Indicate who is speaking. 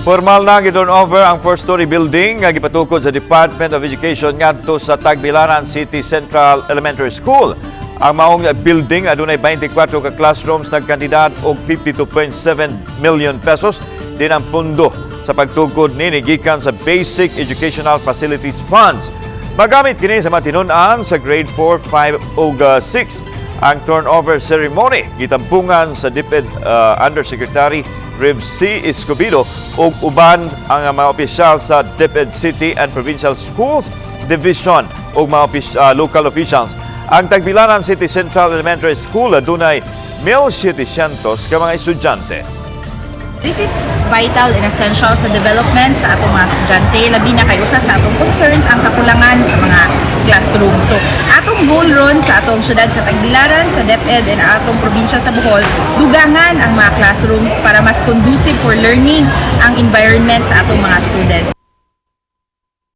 Speaker 1: Formal na gi-turn over ang four-story building nga gipatukod sa Department of Education ngadto sa Tagbilaran City Central Elementary School. Ang maong building adunay 24 ka classrooms, nagkantidad og 52.7 million pesos din ang pundo sa pagtukod nini gikan sa Basic Educational Facilities Funds. Magamit kini sa mga tinun-an sa grade 4, 5 ug 6. Ang turnover ceremony gitampungan sa DepEd Undersecretary Rev C. Escobedo ug uban ang mga opisyal sa DepEd City and Provincial Schools Division ug mga local officials. Ang Tagbilaran City Central Elementary School adunay 1,700 ka mga estudyante.
Speaker 2: This is vital and essential sa development sa atong mga estudyante, labi na kay usa sa atong concerns ang kakulangan sa mga classroom. So, atong goal ron sa atong syudad sa Tagbilaran, sa DepEd and atong probinsya sa Bohol, dugangan ang mga classrooms para mas conducive for learning ang environment sa atong mga students.